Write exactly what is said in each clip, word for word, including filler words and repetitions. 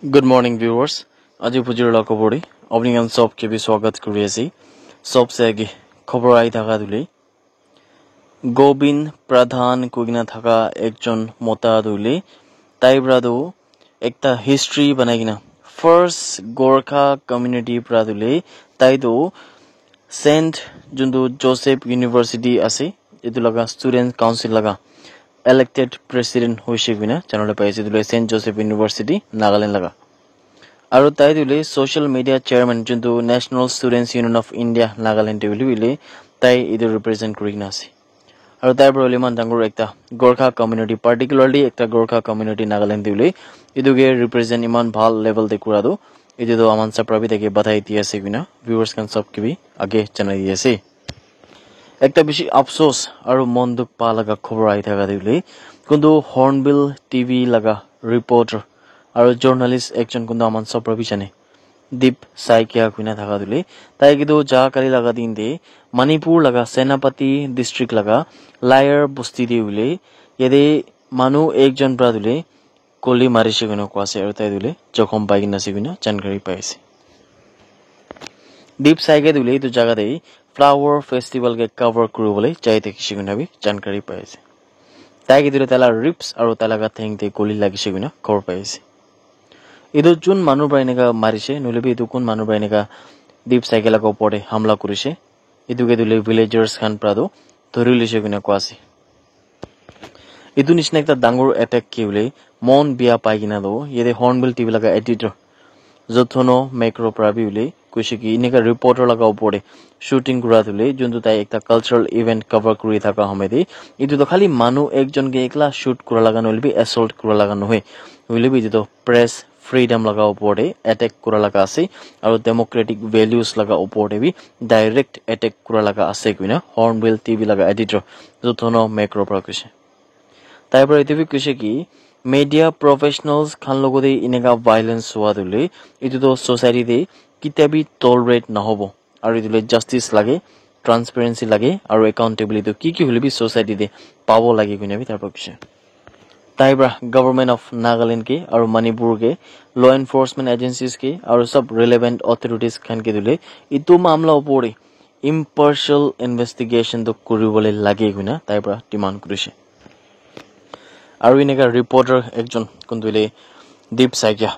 Good morning, viewers. Aji bujur la khobor de apni khan sob ke bi swagat kuri ase. Sob se age khobor ahi thaka dule Gobind Pradhan koikena thaka ekjon mota dule tai pra tu ekta history banai kena first Gorkha community pra dule tai tu Saint juntu Joseph University ase, etu laga student council laga elected president hoise koina janabole pai ase, etu tu Saint Joseph University Nagaland laga. Aru tai tu le social media chairman juntu National Students Union of India Nagaland te hoile bhi hoile tai etu represent kuri kena ase. Aru tai para hoile eman dangor ekta Gorkha community, particularly ekta Gorkha community Nagaland te hoile etu ke represent eman bhal level te kura tu etu tu aman sab para bhi tai ke badhai di ase koina viewers khan sab ke bhi age janai di ase. Ekta bishi afsos aru mon dukh pa laga khobor ahi thaka tu hoile kuntu Hornbill T V laga reporter aru journalist ekjon kuntu aman sab para bhi jane Deep Saikia koina thaka tu hoile tai ke tu ja kali laga din te Manipur laga Senapati district laga Layar bosti te hoile yate manu ekjon para tu hoile goli marise koina koa ase aru tai tu hoile jokhom pai kena ase koina jankari pai ase. Deep Saikia tu hoile etu jaga te flower festival ke cover kuri bole jai thakise koina bhi jankari pai ase. Tai ke tu hoile tai laga ribs aru tai laga theng te goli lagise koina khobor pai ase. Etu jun manu para eneka marise nohoile bhi etu kun manu para eneka Deep Saikia laga upor te hamla kurise etu ke tu hoile villagers khan para tu dhori lise koina koa ase. Etu nisna ekta dangor attack ke hoile mon bia pai kena tu yate Hornbill T V laga editor Jothono Mekro para bhi hoile koise ki eneka reporter laga upor te shooting kura tu hoile juntu tai ekta cultural event cover kuri thaka home te etu tu khali manu ekjon ke ekla shoot kura laga nohoile bhi assault kura laga nohoi, hoile bhi etu tu press freedom laga upor te attack kura laga ase aru democratic values laga upor te bhi direct attack kura laga ase koina Hornbill T V laga editor Jothono Mekro para koise. Tai para etu bhi koise ki media professionals khan logote eneka violence hua tu hoile etu tu society te kitia bhi tolerate nahobo aru etu le justice lage, transparency lage aru accountability tu ki ki hoile bhi society te pabo lage koina bhi tai para koise. Tai para Government of Nagaland ke aru Manipur ke law enforcement agencies ke aru sab relevant authorities khan ke tu hoile etu mamla upor te impartial investigation tu kuri bole lage koina tai para demand kurise. Aru eneka reporter ekjon kuntu hoile Deep Saikia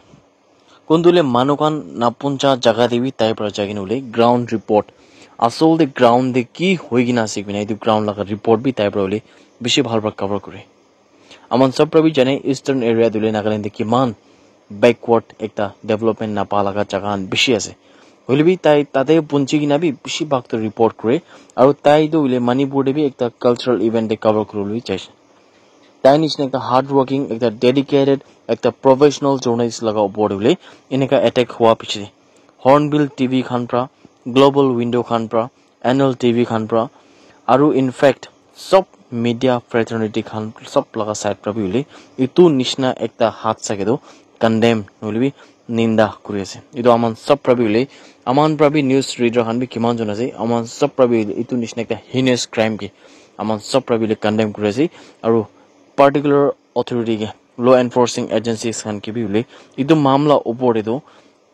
kuntu hoile manu khan napuncha jaga te bhi tai para jai kena hoile ground report asol te ground te ki hoi kena ase koina etu ground laga report bhi tai para hoile bishi bhal para cover kure. Aman sab para bhi jane eastern area tu hoile Nagaland te kiman backward ekta development napa laga jaga khan bishi ase. Hoile bhi tai tate punchi kena bhi bishi bhag tu report kure aru tai tu hoile Manipur te bhi ekta cultural event te cover kuri bole bhi jaise. Tai nisna ekta hard working, ekta dedicated, ekta professional journalist laga upor te hoile eneka attack hua piche te Hornbill T V khan para, Global Window khan para, Annual T V khan para aru in fact sob media fraternity khan sob laga side para bhi hoile etu nisna ekta hath sake tu condemn nohoile bhi ninda kuri ase. Etu aman sob para bhi hoile aman para bhi news reader khan bhi kiman jon ase aman sob para bhi hoile etu nisna ekta heinous crime ke aman sob para bhi hoile condemn kuri ase aru particular authority ke law enforcing agencies khan ke bhi hoile etu mamla upor te tu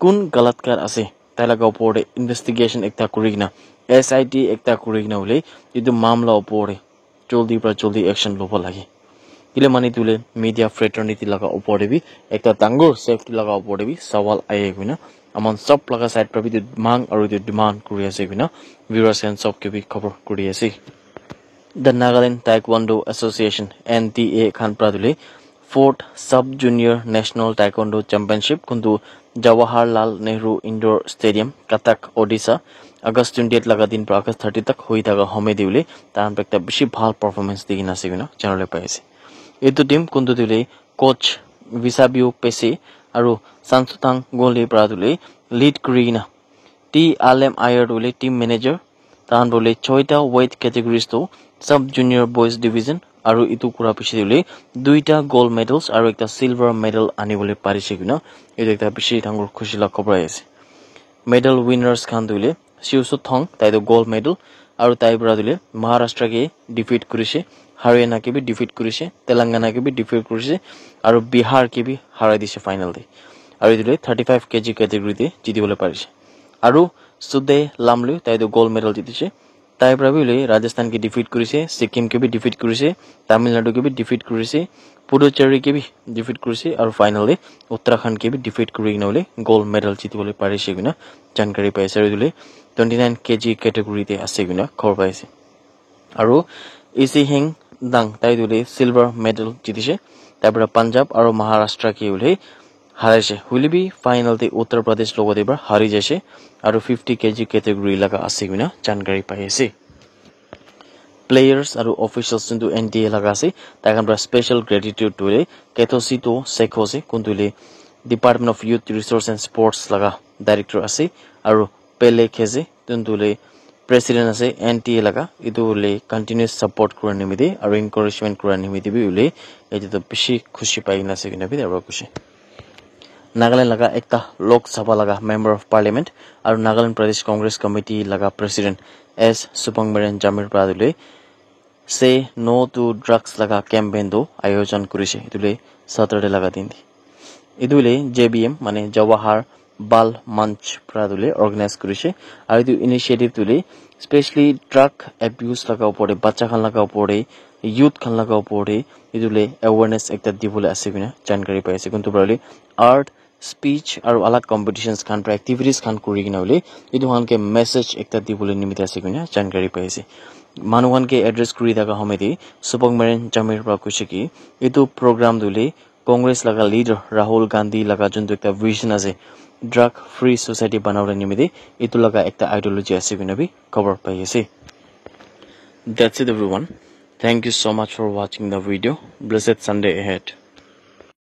kun galatkar ase tai laga upor te investigation ekta kuri kena S I T ekta kuri kena hoile etu mamla upor te joldi para joldi action lobo lage. Kile mane etu hoile media fraternity laga upor te bhi ekta dangor safety laga upor te bhi sawal ahe koina aman sob laga side para bhi etu mang aru etu demand kuri ase koina viewers khan sob ke bhi khobor kuri ase. The Nagaland Taekwondo Association, N T A khan para tu hoile fourth Sub Junior National Taekwondo Championship kuntu Jawaharlal Nehru Indoor Stadium, Cuttack, Odisha, August twenty eight laga din para August thirty tak hoi thaka home te hoile tai khan para ekta bishi bhal performance di kena ase koina janabole pai ase. Etu team kuntu tu hoile coach Visabio Pese aru Sansuthang Gole para tu hoile lead kuri kena T Alem Ayer tu hoile team manager, tai khan tu hoile choita weight categories tu sub junior boys division aru etu kura piche te hoile duita gold medals aru ekta silver medal ani bole parise koina etu ekta bishi dangor khushi laga khobor ahi ase. Medal winners khan tu hoile Siusu Thong, tai tu gold medal aru tai para tu hoile Maharashtra ke defeat kurise, Haryana ke bhi defeat kurise, Telangana ke bhi defeat kurise aru Bihar ke bhi harai dise final te. Aru etu le thirty five K G category te jiti bole parise. Aru Sude Lamlu, tai tu gold medal jitise. Tai para bi hoile Rajasthan ke defeat kurise, Sikkim ke bi defeat kurise, Tamil Nadu ke bi defeat kurise, Puducherry ke bi defeat kurise, aru final te Uttarakhand ke bi defeat kuri kena hoile gold medal jiti bole parise koina jankari pai ase. Aru etu le twenty nine K G category te ase koina khobor pai ase. Aru Isi Heng Dang, tai tu le silver medal jitise. Tai para Punjab aru Maharashtra ke hoile haraise. Hoile bi final te Uttar Pradesh logote para hari jaise. Aru fifty K G category laga ase koina jankari pai ase. Players aru officials juntu N T A laga ase, tai khan para special gratitude tu le Ketosito Sekho ase, kuntu le Department of Youth Resource and Sports laga director ase, aru Pele Kheze, tuntu le president ase N T A laga, etu le continuous support kura nimite aru encouragement kura nimite bi hoile etu tu bishi khushi pai kena ase koina bi tai para koise. Nagaland laga ekta Lok Sabha laga Member of Parliament aru Nagaland Pradesh Congress Committee laga President S Supangmeren Jamir para tu le Say No to Drugs laga campaign tu ayojon kurise. Etu le Saturday laga din te. Etu le J B M mane Jawahar Bal Manch para tu le organize kurise. Aru etu initiative tu le specially drug abuse laga upor te, bacha khan laga upor te, youth khan laga upor te etu le awareness ekta dibole ase koina jankari pai ase. Kuntu para le art, speech aru alag competitions khan para activities khan kuri kena hoile etu khan ke message ekta dibole nimite ase koina jankari pai ase. Manu khan ke address kuri thaka homoy te Supangmeren Jamir para koise ki etu program tu le Congress laga leader Rahul Gandhi laga juntu ekta vision ase, drug free society banabole nimite etu laga ekta ideology ase koina bi khobor pai ase. That's it everyone. Thank you so much for watching the video. Blessed Sunday ahead.